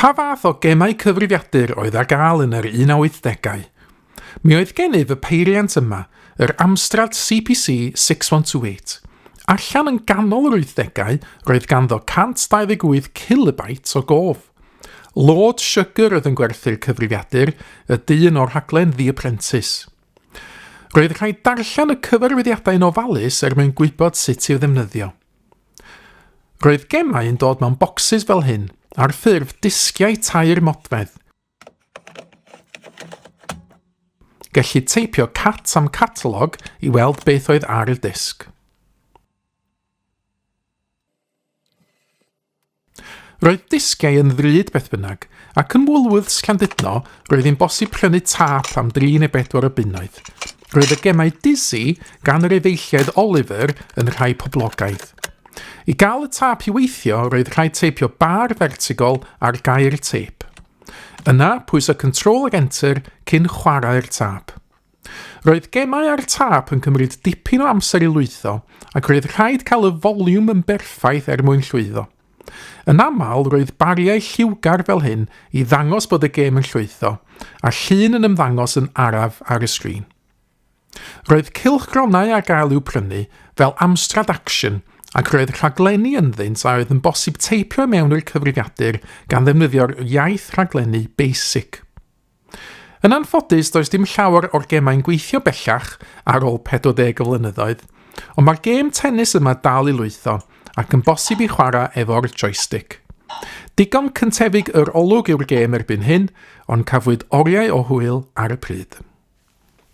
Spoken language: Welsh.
Pa fath o gemau cyfrifiadur oedd ar gael yn yr 1980au? Mi oedd gennyf y peiriant yma, yr Amstrad CPC 6128. Allan yn ganol yr wythdegau, roedd ganddo 128 kilobytes o gof. Lord Sugar oedd yn gwerthu'r cyfrifiadur, y dyn o'r rhaglen The Apprentice. Roedd rhaid darllen y cyfarwyddiadau'n ofalus er mwyn gwybod sut i'w ddefnyddio. Roedd gemau yn dod mewn bocsys fel hyn, ar ffurf disgiau tair modfedd. Gellid teipio cat am catalog i weld beth oedd ar y disg. Roedd disgiau yn ddrud beth bynnag, ac yn Woolworths Llandudno roedd hi'n bosib prynu tâp am dri neu bedwar o bunnoedd. Roedd y gemau Dizzy gan yr efeilliaid Oliver yn rhai poblogaidd. I gael y tâp i weithio roedd rhaid teipio bar fertigol ar gair têp. Yna, pwyso Control ag Enter cyn chwarae'r tâp. Roedd gemau ar tâp yn cymryd dipyn o amser i lwytho ac roedd rhaid cael y foliwm yn berffaith er mwyn llwyddo. Yn aml, roedd bariau lliwgar fel hyn i ddangos bod y gêm yn llwytho, a llun yn ymddangos yn araf ar y sgrin. Roedd cylchgronau ar gael i'w prynu, fel Amstrad Action, ac roedd rhaglenni ynddynt a oedd yn bosib teipio i mewn i'r cyfrifiadur gan ddefnyddio'r iaith rhaglennu BASIC. Yn anffodus, does dim llawer o'r gemau'n gweithio bellach ar ôl 40 o flynyddoedd, ond mae'r gêm tennis yma dal i lwytho ac yn bosib i chwarae efo'r joystick. Digon cyntefig yr olwg yw'r gêm erbyn hyn, ond cafwyd oriau o hwyl ar y pryd.